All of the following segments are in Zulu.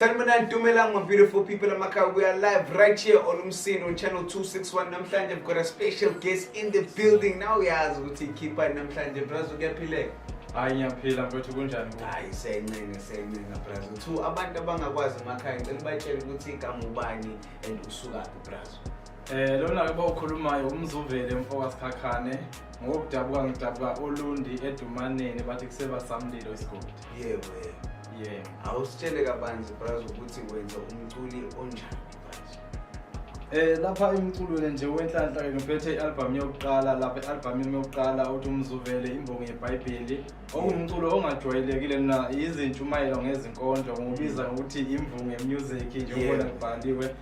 Sanibonani, dumelang, my beautiful people emakhaya. We are live right here on Umsindo on channel 261. Namhlanje I've got a special guest in the building. Now uyazi ukuthi ikhipha namhlanje, brazo, kuyaphileka? Hayi, ngiyaphila mfowethu, kunjani kuwe? Hayi, siyancenga, siyancenga, brazo. Two abantu abangakwazi emakhaya, ngicela ubatshele ukuthi igama ubani and usukaphi, brazo. Lona ke bawukhulumayo uMzuvele mfoka Sikhakhane, ngokudabuka ngidabuka oLundi eDumaneni, bathi kuseba samlilo isigodi. Yebo, yebo. Yebo. Awusitshele kabanzi, brazo, ukuthi wenza umculi onjani, brazo. Lapha emculweni nje wenhlanhla ke ngiphethe i-album yokuqala lapha, i-album yami yokuqala uthi uMzuvele imbongi yeBhayibheli, okuwumculo ongajwayelekile na izintshumayelo ngezinkondlo, ngobiza ngokuthi imvunge music njengoba ngibhaliwe.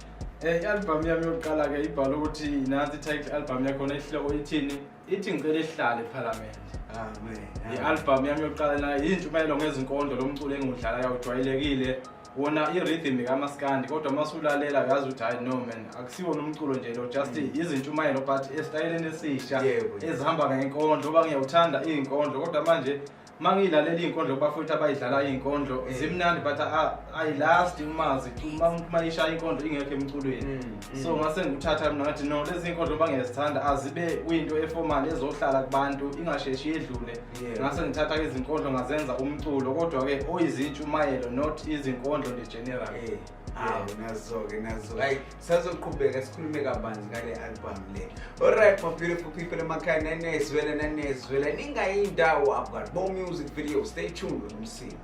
I-album yami yokuqala ke ibhalwe ukuthi nansi title album yakhona, isihloko ithini, ithi ngicela ihlale ePhalamende. Amen. I-album yami yokuqala nayo yintshumayelo ngezinkondlo, lo mculo engiwudlalayo awujwayelekile wona, i-rhythm kamaskandi, kodwa uma usulalela uyazi ukuthi hayi, no man, akusiwona umculo nje lo, just izintshumayelo but esitayeleni esisha ezihamba ngenkondlo, ngoba ngiyawuthanda iy'nkondlo, kodwa manje uma ngiyilalela iy'nkondlo kubafowethu abayidlala iy'nkondlo zimnandi, but ayilast uma ishaya inkondlo ingekho emculweni. So ngase ngikuthatha mina ngathi no, lezi iy'nkondlo bangiyazithanda azibe kuyinto e-formal ezohlala kubantu, ingasheshi yedlule. Ngase ngithatha izinkondlo ngazenza umculo, kodwa-ke oyizintshumayelo, not izinkondlo nje general. Hawu, nazo-ke, nazo. Hayi, sazoqhubeka sikhulume kabanzi ngale album le. Alright, my beautiful people emakhaya, nanezwela, nanezwela, ningayindawo. I've got more music videos. Stay tuned on Umsindo.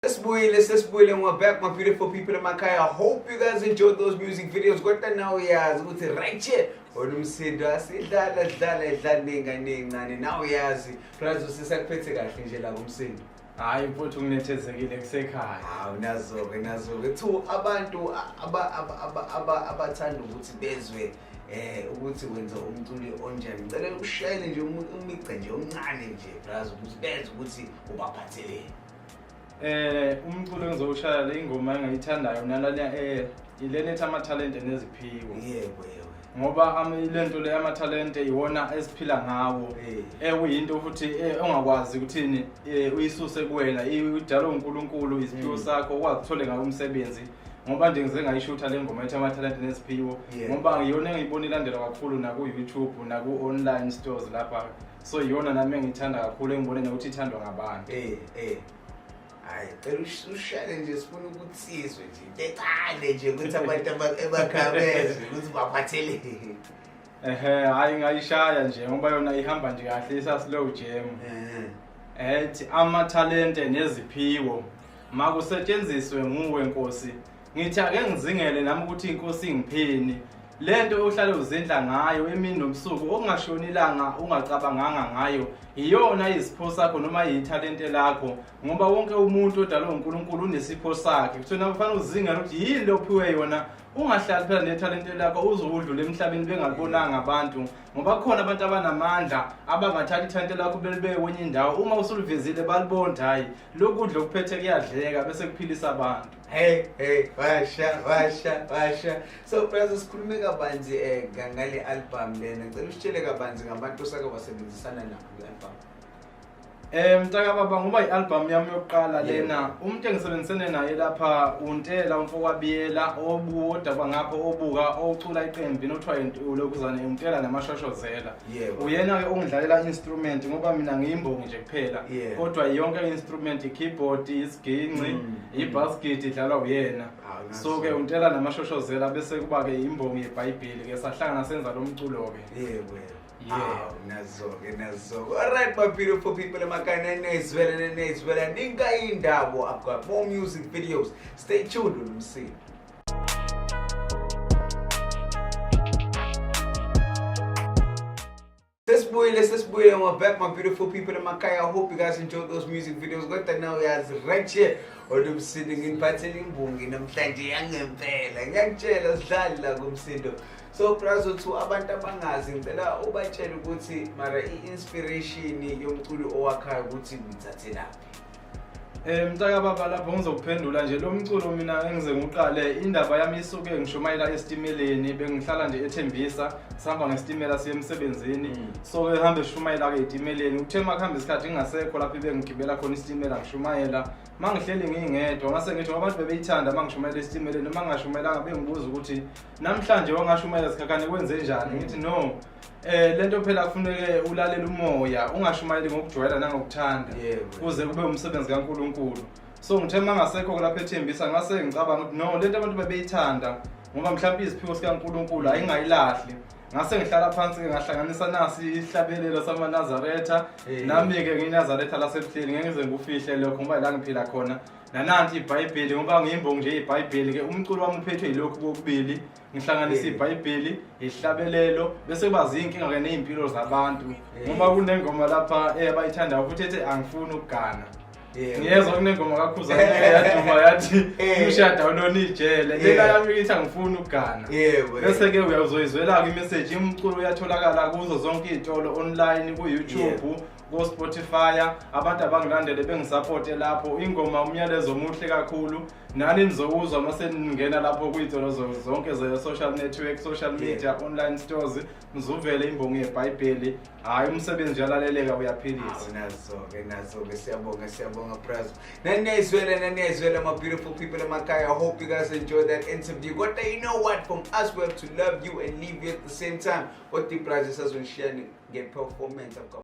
Sesibuyile, sesibuyile, we're back, my beautiful people emakhaya. I hope you guys enjoyed those music videos. Kodwa now uyazi ukuthi right here on Umsindo asidlala dlala dlala ney'ngane ey'ncane. Now uyazi, brazo, sisakuphethe kahle nje la kuMsindo. Hhayi mfowethu, nginethezekile, kusekhaya. Hawu, nazo-ke, nazo-ke. Two abantu abathanda ukuthi bezwe ukuthi wenza umculi onjani. Ngicela ushayele nje umigca nje omncane nje, brazo, ukuthi bezwe ukuthi ubaphatheleni. Umculo engizowushaya le ingoma engiyithandayo nalana ilena ethi amathalente neziphiwo. Yebo, yebo. Ngoba lento le amathalente iwona esiphila ngawo. Kuyinto futhi ongakwazi ukuthini uyisuse kuwena, idalwe uNkulunkulu isiphiwo sakho, ukwazi uthole ngayo umsebenzi. Ngoba nje ngize ngayishutha le ngoma ethi amathalente neziphiwo, ngoba ngiyona engiyibona ilandelwa kakhulu naku YouTube naku online stores lapha. So iyona nami engiyithanda kakhulu, engibone nokuthi ithandwa ngabantu. Hayi, cela ushayele nje, sifuna ukuthi sizwe nje into encane nje ukuthi abantu emakhaya bezwe ukuthi baphatheleni. Ehhe, hayi ngayishaya nje ngoba yona ihamba nje kahle, isa slow jam. Ethi amathalente neziphiwo makusetshenziswe nguwe Nkosi. Ngithi ake ngizingele nami ukuthi inkosi ingipheni lento ohlale uzindla ngayo emini nobusuku, okungashoni ilanga ungacabanganga ngayo, iyona isipho sakho noma yithalente lakho, ngoba wonke umuntu odalwe uNkulunkulu unesipho sakhe. Kuthiwa kufanele uzingele ukuthi yini lo ophiwe yona, ungahlali phela nethalente lakho uzowudlula emhlabeni bengalibonanga abantu, ngoba kukhona abantu abanamandla abangathatha ithalente lakho belibeke kwenye indawo, uma usulivezile balibonda, hayi lokudla okuphethe kuyadleka bese kuphilisa abantu. Hey, hey, washa, washa, washa. So brazo, sikhulume kabanzi ngale album lena. Ngicela usitshele kabanzi ngabantu osake wasebenzisana nabo kule album. Mntaka baba, ngoba i-album yami yokuqala lena, umuntu engisebenzisene naye lapha uNtela umfokwabiyela obuwoda ngapho obuka ocula iqembu nothiwa lokuzane uNtela namashoshozela. Uyena ke ongidlalela instrument, ngoba mina ngiyimbongi nje kuphela. Kodwa yonke instrument, i-keyboard, isiginci, i-bass guitar idlalwa uyena. Hawu, So ke uNtela namashoshozela, bese kuba ke imbongi yeBhayibheli ke, sahlangana senza lo mculo ke. Yebo, yebo. Yeah. Awu, nazo-ke, nazo. Alright, my beautiful people emakhaya, nanezwela, nanezwela, ningayindawo. I've got more music videos. Stay tuned on Umsindo. Sesibuyile, sesibuyile, we're back, my beautiful people emakhaya. I hope you guys enjoyed those music videos. Kodwa now uyazi right here on Umsindo nginiphathele imbongi namhlanje yangempela. Ngiyakutshela, sidlali la kuMsindo. So brazo, to abantu abangazi, ngicela ubatshele ukuthi mara i-inspiration yomculo owakhayo ukuthi uyithathelaphi. Mntaka baba, lapho ngizokuphendula nje lo mculo mina engize ngiqale indaba yami isuke ngishumayela esitimeleni. Bengihlala nje eThembisa, sihamba ngesitimela siye emsebenzini. So ke hambe sishumayela ke etimeleni. Uthe makuhamba isikhathi ngingasekho lapho bengigibela khona isitimela ngishumayela, mangihleli ngingedwa ngase ngithi abantu bebeyithanda mangishumayela esitimeleni, noma ngingashumayelanga bengibuza ukuthi namhlanje wangashumayela Sikhakhane, kwenze njani? Ngithi no, lento phela kufuneke ulalele umoya, ungashumayeli ngokujwayela nangokuthanda, kuze kube umsebenzi kaNkuluNkulu. So ngithe mangasekho lapha eThembisa ngase ngicabanga ukuthi no, lento abantu bebeyithanda ngoba mhlawumbe iziphiwo sikaNkuluNkulu, ayingayilahli. Ngase ngihlala phansi ke ngahlanganisa nasi ihlabelelo samaNazaretha. Nami-ke ngiyiNazaretha lasebuhleni, ngeke ngize ngikufihle lokho ngoba la ngiphila khona. Nananti iBhayibheli ngoba ngiyimbongi nje iBhayibheli ke. Umculo wami uphethwe yilokhu kokubili, ngihlanganisa iBhayibheli, ihlabelelo, bese kuba zinkinga-ke ney'mpilo zabantu, ngoba kunengoma lapha abayithandayo futhi ethi angifuni ukugana. Ngiyezwa kunengoma kaKhuzani yaduma yathi umshado awulona ijele. Lena yami ithi angifuni ukugana. Bese-ke uyazoyizwela-ke imeseji. Umculo uyatholakala kuzo zonke iy'tolo online, ku-YouTube, ko-Spotify. Abantu abangilandele bengisapote lapho. Ingoma umyalezo omuhle kakhulu, nani nizowuzwa uma seningena lapho kuy'tolo zonke ze-social network, social media, online stores, nizuvele imbongi yeBhayibheli. Hhayi, umsebenzi uyalaleleka, uyaphilisa. Nazo-ke, nazo-ke. Siyabonga, siyabonga brazo. Naniyayizwela, naniyayizwela, my beautiful people emakhaya. I hope you guys enjoyed that interview, kodwa you know what, from us we have to love you and leave you at the same time. Kodwa ibrazo sazonishiya nge-performance. I've got